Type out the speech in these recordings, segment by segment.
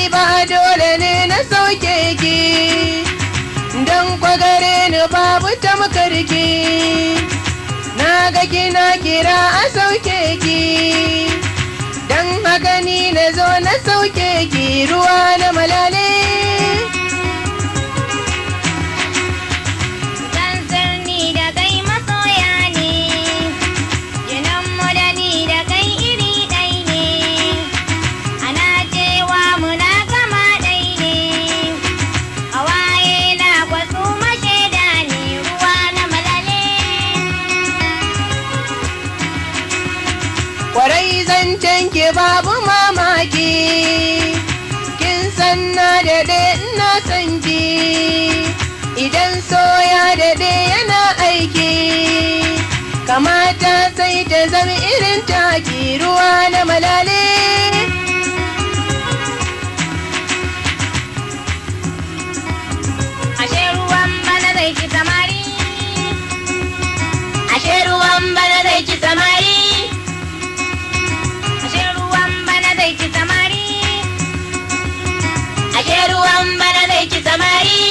Sai ba dole ne na sauke ki, don kwagare ni babu tamkarki. Na ga kina kira a sauke ki, don haka ni na zo na sauke ki ruwa na malale. Kwarai zancen ki babu mamaki, kin san na daɗe ina son ki. Idan so ya daɗe yana aiki, kamata sai ta zama irin taki ruwa na malale. Ashe ruwan bana zai ci samari, ashe ruwan bana zai ci samari, ashe ruwan bana zai ci samari, ashe ruwan bana zai ci samari.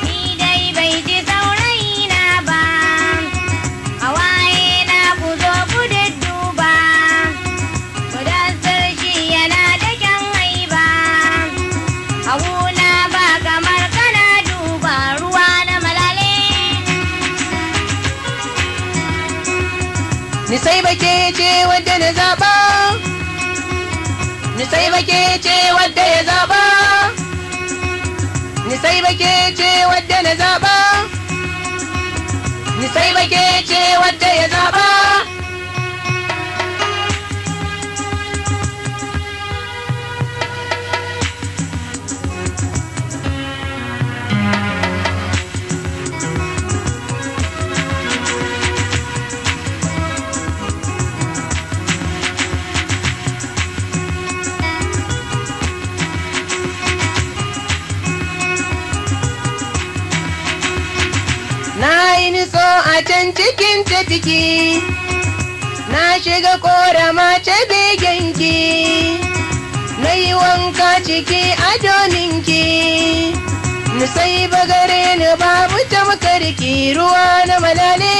Ni dai bai ci saurayina ba, hawaye na ku zo ku dudduba. Mudassir shi yana da kyan haiba, haguna ba kamar kana duba ruwa na malale. Ni sai bake ce wadda na zaɓa, ni sai bake ce wadda ya zaɓa, ni sai bake ce wadda na zaɓa, ni sai bake ce wadda ya zaɓa. Na yi nutso a can cikin tafiki, na shiga korama ta begenki, na yi wanka ciki a dominki. Ni sai bagare ni babu tamkarki ruwa na malale.